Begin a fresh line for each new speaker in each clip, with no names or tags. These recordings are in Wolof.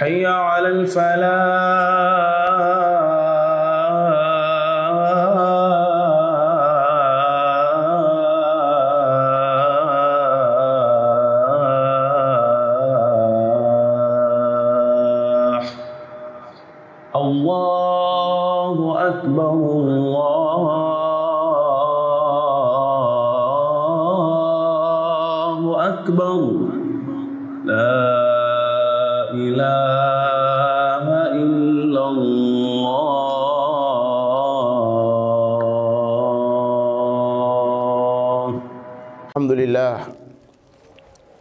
حي على الفلاح. الله أكبر الله أكبر لا إله إلا الله.
الحمد لله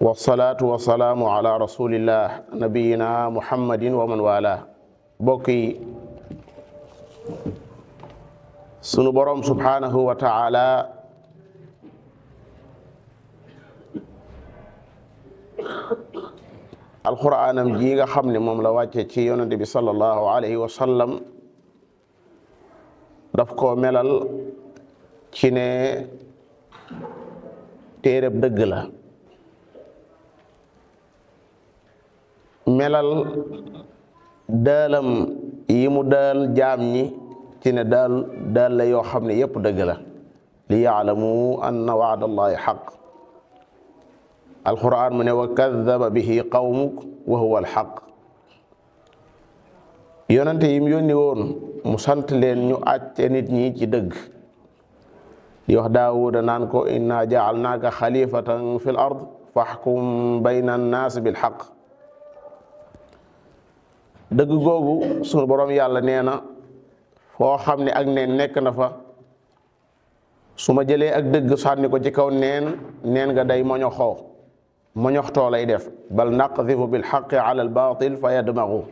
والصلاة والسلام على رسول الله نبينا محمد ومن والاه. bokki sunu borom subhanahu wa ta'ala alquraanam ji nga xam ne moom la wàcce ci yonente bi sallallahu alayhi wa sallam daf ko melal ci ne téereb dëgg la, melal daalam yi mu daal jaam ñi ci ne daal la yoo xam ne yépp dëgg la, li yaalamu anna waadallahi xaq. alquran mu ne wa kadaba bihi qawmuk wa huwa alxaq. yonente yi mu yónni woon mu sant leen ñu àtte nit ñi ci dëgg, di wax daawuda naan ko inna jaalnaaka xalifatan fi l ard faxkum bayna annaas bilxaq. dëgg googu sunu borom yàlla nee na foo xam ne ak neen nekk na fa, su ma jëlee ak dëgg sànni ko ci kaw neen nga day moñoxtoo lay def. bal naqdifu bil xaqi ala al batil fa yadmagu.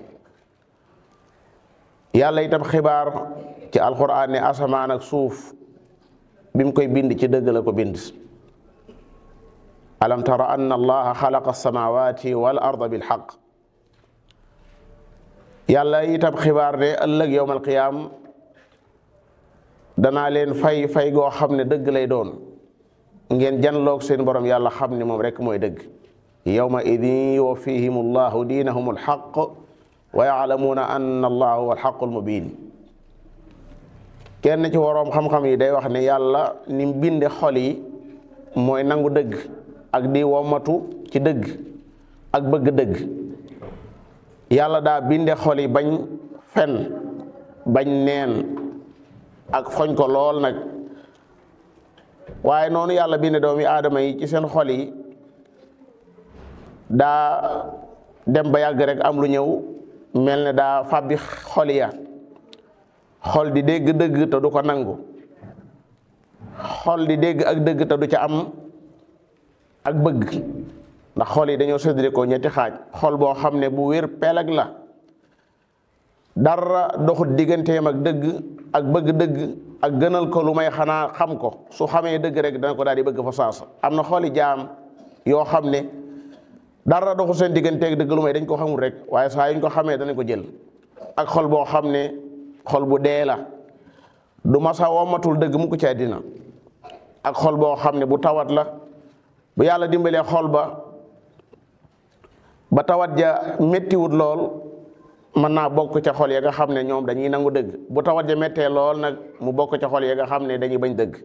yàlla itam xibaar ci alquran ne asamaan ak suuf bi mu koy bind ci dëgg la ko bind. alam tara anna allaha xalaqa alsamawati wal arda bil xaq. yàlla itam xibaar ne ëllëg yowmal qiyaam danaa leen fay goo xam ne dëgg lay doon, ngeen janloog seen borom yàlla xam ne moom rek mooy dëgg. yawma idin yuwaffihim allahu diinahum alxaq wa yaalamuuna anna allaha huwa alxaqu almubin. kenn ci waroom xam-xam yi day wax ne yàlla ni mu binde xol yi mooy nangu dëgg ak di womatu ci dëgg ak bëgg dëgg. yàlla daa binde xol yi bañ fen, bañ neen ak foñ ko lool nag. waaye noonu yàlla binde doomi aadama yi ci seen xol yi daa dem ba yàgg rek am lu ñëw mel ne daa fàbbi xol ya. xol di dégg dëgg te du ko nangu, xol di dégg ak dëgg te du ca am ak bëgg. ndax xol yi dañoo séddale ko ñetti xaaj. xol boo xam ne bu wér peleg la, dara doxut digganteem ak dëgg ak bëgg dëgg ak gënal ko lu may xanaa xam ko. su xamee dëgg rek dana ko daal di bëgg fa saasa. am na xoli jaam yoo xam ne dara doxut seen digganteeg dëgg lu may dañ ko xamul rek, waaye saa yuñ ko xamee danañ ko jël. ak xol boo xam ne xol bu dee la, du masa womatul dëgg mu ko ci àddina. ak xol boo xam ne bu tawat la, bu yàlla dimbalee xol ba tawat ja méttiwut lool, mën naa bokk ca xol ya nga xam ne ñoom dañuy nangu dëgg. bu tawat ja méttee lool nag mu bokk ca xol ya nga xam ne dañuy bañ dëgg.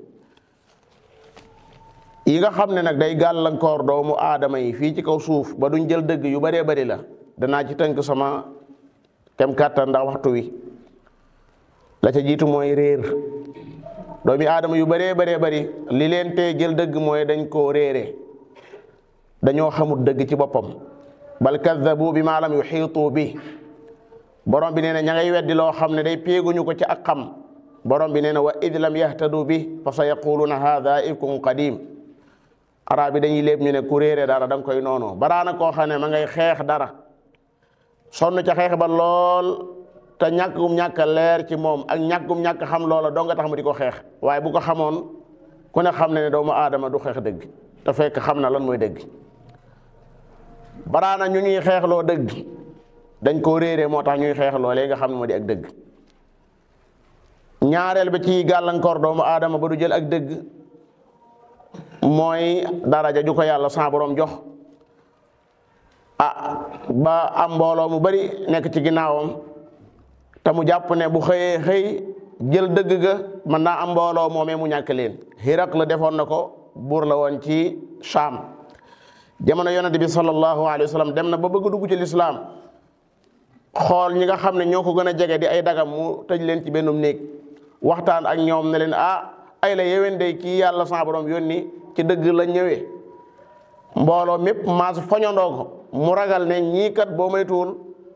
yi nga xam ne nag day gàllankoor doomu aadama yi fii ci kaw suuf ba duñ jël dëgg yu baree bari la. danaa ci tënk sama kem kàttan ndax waxtu wi. la ca jiitu mooy réer. doomi aadama yu baree bari li leen tee jël dëgg mooy dañ koo réere, dañoo xamul dëgg ci boppam. bal kaddabu bi maa lam yuxiitu bi. borom bi nee na ña ngay weddi loo xam ne day péeguñu ko ci ak xam. borom bi nee na wa id lam yahtadu bi fa sa yaquluuna haada ifkun qadim. arab yi dañuy léeb ñu ne ku réere dara da nga koy noonu. baraana koo xam ne ma ngay xeex dara, sonn ca xeex ba lool, te ñàkk leer ci moom ak ñàkk xam loola doo nga tax mu di ko xeex. waaye bu ko xamoon ku ne xam ne doomu aadama du xeex dëgg, te fekk xam na lan mooy dëgg. baraana ñu ñuy xeexloo dëgg dañ koo réere moo tax ñuy xeexloo léegi nga xam ne moo di ak dëgg. ñaareel ba ci gàllankoor doomu aadama ba du jël ak dëgg mooy daraja ju ko yàlla sa borom jox ba am mbooloo mu bari nekk ci ginnaawam te mu jàpp ne bu xëyee xëy jël dëgg ga mën naa am mbooloo moomee mu ñàkk leen. Hiraq la defoon na ko, buur la woon ci Sham. jamono yonent bi sallallahu alayhi wa sallam dem na ba bëgg dugg ci lislaam, xool ñi nga xam ne ñoo ko gën a jege di ay dagam mu tëj leen ci bennum néeg waxtaan ak ñoom ne leen ay la yéwén de kii yàlla sa borom yónni ci dëgg la ñëwee. mbooloo mépp maas foñandoo ko mu ragal ne ñii kat boo moytuwul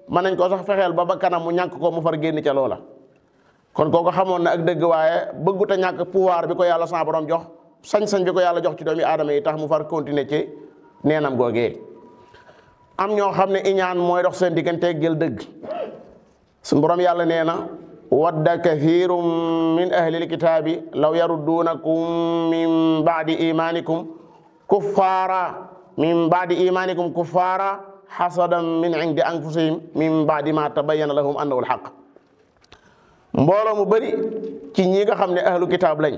mën nañ ko sax fexeel ba kanam mu ñàkk ko mu far génn ca loola. kon kooku xamoon na ak dëgg, waaye bëggut a ñàkk pouvoir bi ko yàlla sa borom jox, sañ-sañ bi ko yàlla jox ci doomi aadama yi tax mu far continuer ci neenam googee. am ñoo xam ne iñaan mooy dox seen digganteeg jël dëgg. suñu borom yàlla nee na wadda kathirum min ahlil kitaabi law yarudduunakum min baadi imanikum kuffaara hasadan min indi anfusihim min baadi ma tabayyana lahum annahu alhaq. mbooloo mu bari ci ñi nga xam ne ahlu kitaab lañ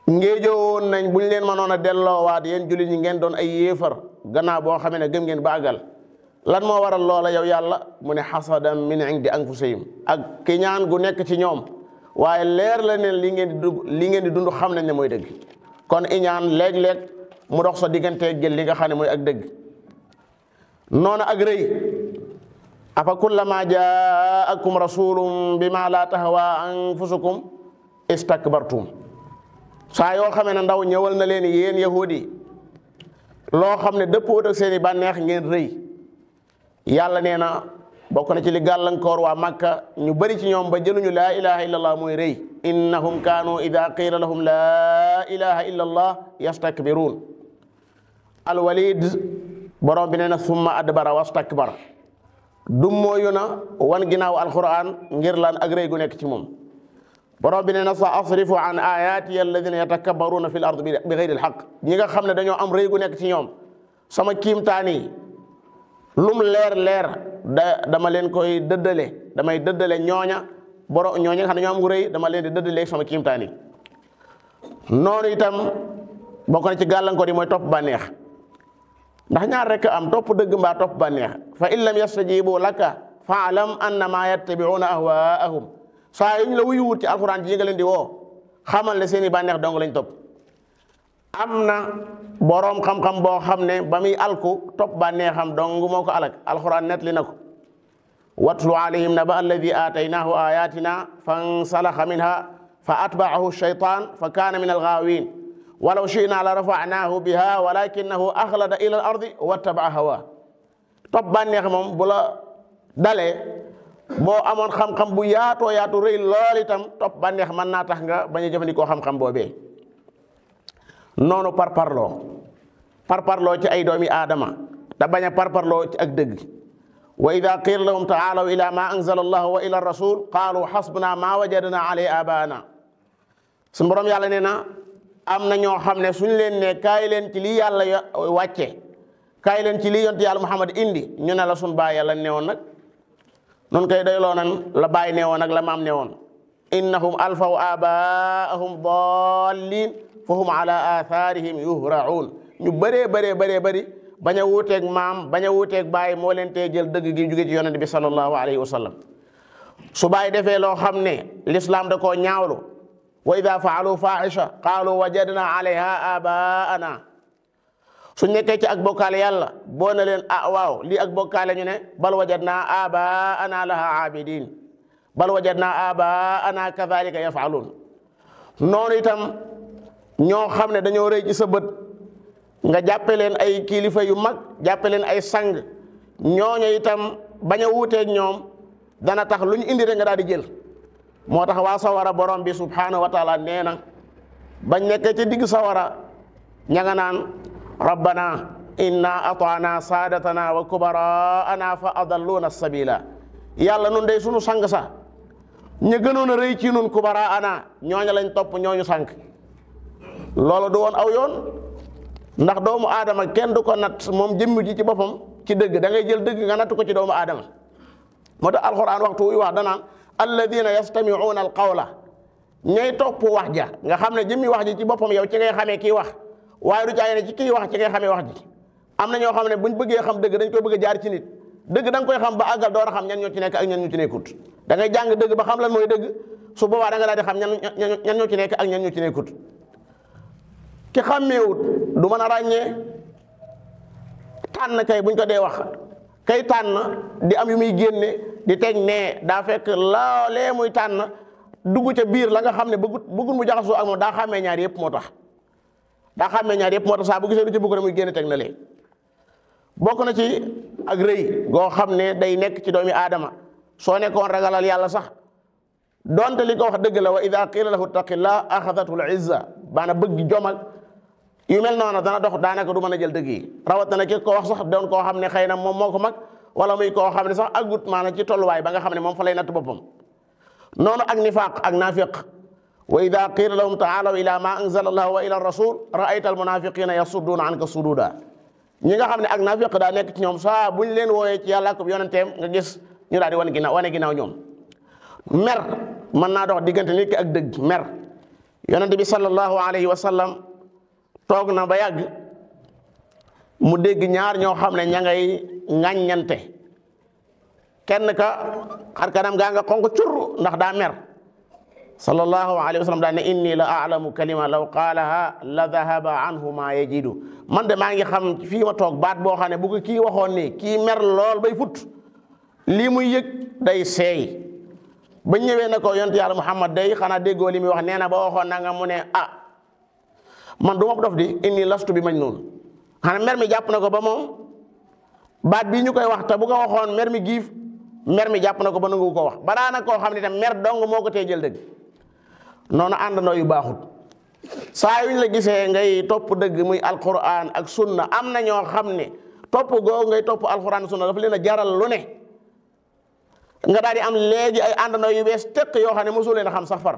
ngéejoo woon nañ buñ leen mënoon a delloowaat yéen jullit ñi ngeen doon ay yéefar gannaaw boo xamee ne gëm ngeen baagal. lan moo waral loola yow yàlla mu ne hasadan min indi anfusihim, ak kiñaan gu nekk ci ñoom, waaye leer la ne li ngeen di dund xam nañ ne mooy dëgg. kon iñaan léeg-léeg mu dox sa digganteeg jël li nga xam ne mooy ak dëgg. noonu ak rëy, afa kullama jaakum rasulum bima la tahwa anfusukum istakbartum. saa yoo xamee ne ndaw ñëwal na leen yéen yahudi loo xam ne dëppoot ak seeni bànneex ngeen rëy. yàlla nee na bokk na ci li gàllankoor waa Makka ñu bari ci ñoom ba jëluñu laa ilaha illa allah mooy rëy. innahum kaanu ida qiila lahum laa ilaha illa allah yastakbiruun. alwalid borom bi nee na summa adbara wastakbara, dummóoyu na wan ginnaaw alquran ngir lan ak rëy gu nekk ci moom. borom bi nee na sa asrifu an ayati alladina yatakabbaruuna fi l ard bi gayri alxaq. ñi nga xam ne dañoo am rëy gu nekk ci ñoom, sama kiimtaan yi lum leer dama leen koy dëddale, damay dëddale ñooña nga xam ne ñoo am rëy dama leen di dëddale sama kiimtaan yi. noonu itam bokk na ci gàllankoor yi mooy topp bànneex. ndax ñaar rek am, topp dëgg mbaa topp bànneex. fa in lam yastajibu laka faalam annama yattabi'una ahwaahum. saa yuñ la wuyu wut ci alxuraan ji nga leen di woo, xamal ne seeni bànneex dong lañ topp. am na boroom xam-xam boo xam ne ba muy alku topp bànneexam dong moo ko alak. alxuraan net li na ko watlu alayhim naba alladi aataynaahu ayatina fansalaxa minha fa atbaahu shaytaan fa kaana min algaawin walaw shi'naa la rafa'naahu biha walakinahu axlada ila al ardi wattabaa hawa. topp bànneex moom bu la dalee, boo amoon xam-xam bu yaatoo yaatu rëy lool itam topp bànneex mën naa tax nga bañ a jëfandikoo xam-xam boobee. noonu parparloo ci ay doomi aadama te bañ a parparloo ci ak dëgg. wa ida qiila lahum taalaw ila ma anzala allahu wa ila rasul qaalu xasbuna ma wajadna alayhi abaana. suñu borom yàlla nee na am na ñoo xam ne suñ leen ne kaay leen ci lii yàlla wàcce, kaay leen ci lii yonent yàlla Muhammad indi, ñu ne la suñ baay yàlla newoon nag noonu koy doyloo nan la baay newoon ak la maam newoon. innahum alfaw abaahum dallin fa hum ala atharihim yuhra'un. ñu bëree bëri bañ a wuuteeg maam bañ a wuuteeg baay moo leen tee jël dëgg gi jóge ci yonent bi sallallahu alayhi wa sallam. su baay defee loo xam ne l'islam da koo ñaawlu, wa ida faalu fahisha qaalu wajadna alayha abaana. su nekkee ci ak bokkaale yàlla boo na leen waaw lii ak bokkaale ñu ne bal wajadna abaana laha abidin, bal wajadna abaana kadhalika yafalun. noonu itam ñoo xam ne dañoo rëy ci sa bët nga jàppe leen ay kilifa yu mag, jàppe leen ay sang, ñooñu itam bañ a wuuteeg ñoom dana tax lu ñu indi rek nga daal di jël. moo tax waa sawara borom bi subhanahu wa taala nee na bañ nekkee ci digg sawara ña nga naan rabbana inna ataana saadatana wa kubaraana fa adalluna sabila. yàlla nun day sunu sang sa ñu gënoon a rëy ci nun kubaraana ñooñu lañ topp ñooñu sànk. loolu du woon aw yoon, ndax doomu aadama kenn du ko natt moom jëmm ji ci boppam ci dëgg, da ngay jël dëgg nga natt ko ci doomu aadama. moo tax alxuraan waxtu wuy wax danaan alladina yastami'una alqawla, ñay topp wax ja nga xam ne jëmmi wax ji ci boppam yow ci ngay xamee kii wax, waaye du caay ne ci kii wax ci ngay xamee wax ji. am na ñoo xam ne buñ bëggee xam dëgg dañ koy bëgg a jaar ci nit dëgg da nga koy xam ba àggal door a xam ñan ñoo ci nekk ak ñan ñoo ci nekkut da ngay jàng dëgg ba xam lan mooy dëgg su boobaa da nga daal di xam ñan ñoo ci nekk ak ñan ñoo ci nekkut ki xàmmeewut du mën a ràññee tànn kay buñ ko dee wax kay tànn di am yu muy génne di teg ne daa fekk loolee muy tànn dugg ca biir la nga xam ne bëggul mu jaxasoo ak moom daa xàmmee ñaar yëpp moo tax saa bu gisee lu ci bëgg rek muy génne teg na lee bokk na ci ak rëy goo xam ne day nekk ci doomi aadama soo nekkoon ragalal yàlla sax donte li ko wax dëgg la wa ida qila lahu taqillah axadathu al izza baana bëgg jom ak yu mel noonu dana dox daanaka du mën a jël dëgg yi rawat na ki ko wax sax doon koo xam ne xëy na moom moo ko mag wala muy koo xam ne sax aggut maanaam ci tolluwaay ba nga xam ne moom fa lay natt boppam noonu ak nifaaq ak naafiq wa ida qila lahum taalaw ila ma anzala allah wa ila rasul raayta al munafiqina yasudduuna anka sududa ñi nga xam ne ak naafiq daa nekk ci ñoom saa buñ leen wooyee ci yàlla ko yonenteem nga gis ñu daal di wane ginnaaw ñoom mer mën naa dox diggante nit ki ak dëgg mer yonente bi sallallahu alayhi wa sallam toog na ba yàgg mu dégg ñaar ñoo xam ne ña ngay ŋàññante kenn ka xar kanam gaa nga xonq cur ndax daa mer sallallahu alayhi wa sallam daa ne inni la aalamu kalima law qaalaha la dahaba anhu ma yajidu man de maa ngi xam fii ma toog baat boo xam ne bu ko kii waxoon ni kii mer lool bay fut lii muy yëg day seey ba ñëwee na ko yonent yàlla Muhammad day xanaa déggoo li muy wax nee na ba waxoon na nga mu ne man du ma dof di inni lastu bi majnun xanaa mer mi jàpp na ko ba moom baat bii ñu koy wax te bu ko waxoon mer mi giif mer mi jàpp na ko ba nangu ko wax ba daana koo xam ne tam mer dong moo ko tee jël dëgg noonu àndandoo yu baaxut saa yuñ la gisee ngay topp dëgg muy alquran ak sunna am na ñoo xam ne topp googu ngay topp alquran sunna dafa leen a jaral lu ne nga daal di am léegi ay àndandoo yu bees teq yoo xam ne mosu leen a xam sax far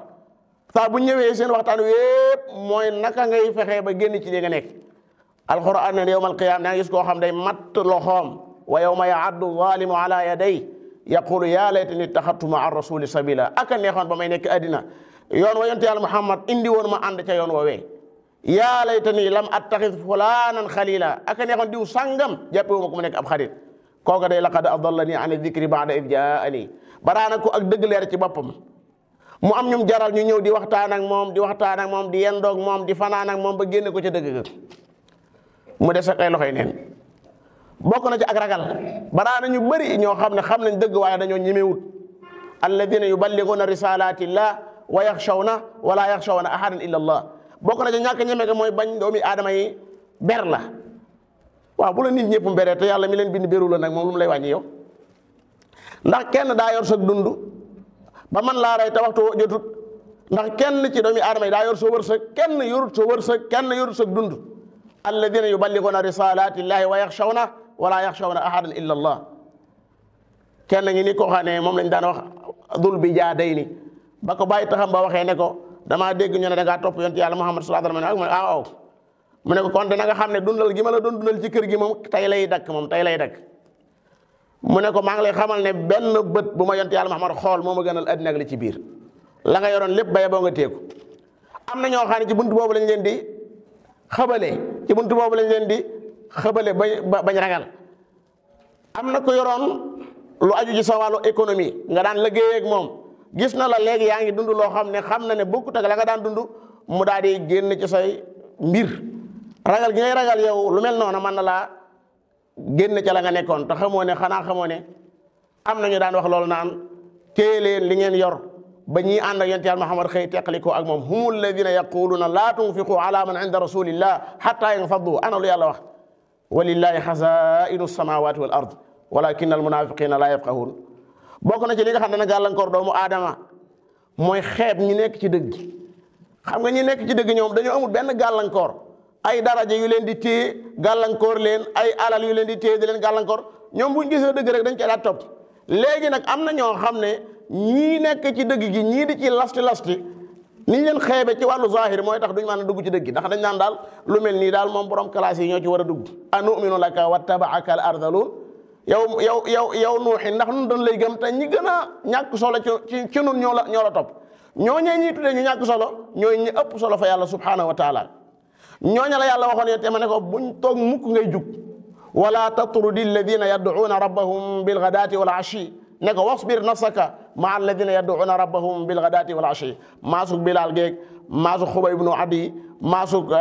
saa bu ñëwee seen waxtaan wépp mooy naka ngay fexee ba génn ci li nga nekk alquran ne yawmal qiyaama da nga gis koo xam day matt loxoom wa yawma yaaddu zalimu ala yaday yaqulu yaa laytani ittaxadtu maa rasuli sabila aka neexoon ba may nekk addina yoon wa yonte yàlla Muhammad indi woon ma ànd ca yoon woowee yaa laytani lam attaxid fulanan xalila aka neexoon diw sàngam jàppewu ma ko mu nekk ab xarit kooka day laqad adallani an dikri baada id jaani baraana ko ak dëgg leer ci boppam mu am ñum jaral ñu ñëw di waxtaan ak moom di yendoog moom di fanaan ak moom ba génne ko ca dëgg ga mu des ak ay loxoy neen bokk na ci ak ragal baraana ñu bëri ñoo xam ne xam nañ dëgg waaye dañoo ñemewut alladina yuballiguna risalatillah wa yaxshawna wala yaxshawna ahadan illa allah bokk na ci ñàkk ñeme ga mooy bañ doomi aadama yi ber la waaw bu la nit ñëpp mberee te yàlla mi leen bind beru la nag moom lu mu lay wàññi yow ndax kenn daa yor sa dund ba man laa rey te waxtu jotut ndax kenn ci doomi aadama yi daa yor sa wërsëg kenn yorut sa wërsëg kenn yorut sa dund alladina yuballiguna risalatillahi wa yaxshawna wala yaxshawna ahadan illa allah kenn ngi ni ko xam ne moom lañ daan wax dul bi jaadayni ba ko bàyyi taxam ba waxee ne ko damaa dégg ñu ne da ngaa topp yonent yàlla Muhammad sallallahu alayhi wa sallam waaw mu ne ko kon dina nga xam ne dundal gi ma la doon dundal ci kër gi moom tey lay dakk mu ne ko maa ngi lay xamal ne benn bët bu ma yonent yàlla Muhammad xool moo ma gënal àddina ak li ci biir la nga yoroon lépp baye boo nga teeku am na ñoo xam ne ci buntu boobu lañ leen di xëbale bañ ragal am na ko yoroon lu aju ci sa wàllu économie nga daan liggéey ak moom gis na la léegi yaa ngi dund loo xam ne xam na ne bokkut ak la nga daan dund mu daal di génn ci say mbir ragal gi ngay ragal yow lu mel noonu mën na laa génn ca la nga nekkoon te xamoo ne am na ñu daan wax loolu naan téye leen li ngeen yor ba ñii ànd ak yonent Yàlla Muhammad xëy teqali ko ak moom humul ladina yaquluna laa tunfiqu ala man inda rasulillah hatta yanfaddu ana lu yàlla wax walillahi xazainu samawati wal ard walakin al munafiqina la yafqahun bokk na ci li nga xam ne dana gàllankoor doomu aadama mooy xeeb ñi nekk ci dëgg xam nga ñi nekk ci dëgg ñoom dañoo amul benn gàllankoor ay daraja yu leen di téye gàllankoor leen ay alal yu leen di téye di leen gàllankoor ñoom buñ gisee dëgg rek dañ ci daal topp léegi nag am na ñoo xam ne ñii nekk ci dëgg gi ñii di ci lasti ni ñu leen xeebe ci wàllu zahir mooy tax duñ mën a dugg ci dëgg ndax dañ naan daal lu mel nii daal moom borom classe yi ñoo ci war a dugg anu'minu laka wattabaaka al ardalun yow nuuxi ndax nun dañ lay gëm te ñi gën a ñàkk solo ci nun ñoo la topp ñooñee ñii tuddee ñu ñàkk solo ñooy ñi ëpp solo fa yàlla subhanahu wa taala ñooña la yàlla waxoon yow te ma ne ko buñ toog mukk ngay jug wala tatrudi alladina yad'una rabbahum bilghadati wal ashi ne ko wasbir nafsaka maa alladina yad'una rabbahum bilghadati wal ashi maasuk Bilal geeg maasuk Xubay ibnu Adi maasuk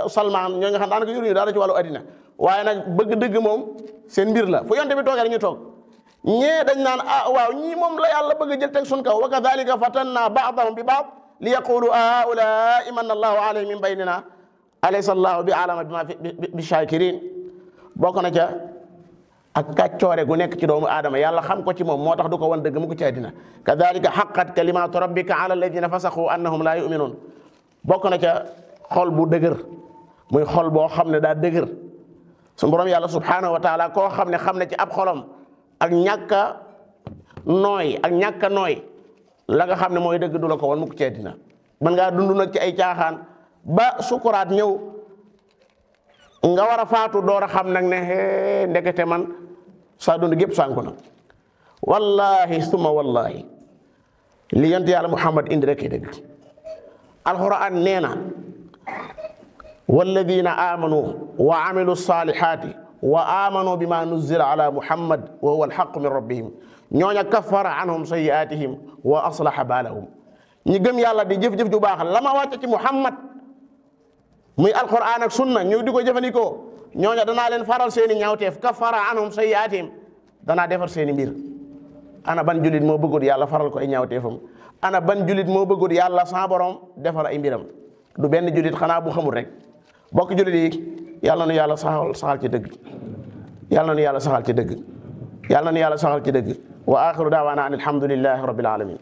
Salman ñoo nga xam daanaka yoruñu dara ci wàllu addina waaye nag bëgg dëgg moom seen mbir la fu yonte bi toogee dañuy toog ñee dañ naan waaw ñii moom la yàlla bëgg jël teg sun kaw wa kadhalika fatanna ba'dahum bi ba'd li yaqulu haa'ulaa'i manna allahu alayhim min baynina alaysa allahu bi alama bi shakirin bokk na ca ak kàccoore gu nekk ci doomu aadama yàlla xam ko ci moom moo tax du ko wan dëgg mu ko ci àddina kadhalika haqqat kalimatu rabbika ala alladina fasaqu annahum la yu'minun bokk na ca xol bu dëgër muy xol boo xam ne daa dëgër su borom yàlla subhanahu wa taala koo xam ne ci ab xolam ak ñàkk a nooy la nga xam ne mooy dëgg du la ko wan mu ko ci àddina man ngaa dund nag ci ay caaxaan ba sukuraat ñëw nga war a faatu door a xam nag ne ndekete man saa dund gépp sànku na wallahi summa wallahi li yonent yàlla Muhammad indi rek dëgg alquran nee na walladina amanu wa amilu salihati wa amanu bima nuzila ala muhammad wa huwa alhaqu min rabbihim ñooña kaffara anhum sayiatihim wa aslaha balahum ñi gëm yàlla di jëf-jëf ju baax la ma wàcce ci muhammad muy alquran ak sunna ñu di ko jëfandikoo ñooña danaa leen faral seeni ñaawteef kaffara anhum sayiatihim danaa defar seeni mbir ana ban julit moo bëggul yàlla faral ko ay ñaawteefam ana ban julit moo bëggul yàlla sa borom defar ay mbiram du benn julit xanaa bu xamul rek bokk julit yi yàlla nu yàlla saxal ci dëgg yàlla nu yàlla saxal ci dëgg yàlla nu yàlla saxal ci dëgg wa axiru daawaana an alhamdulillahi rabbil alamin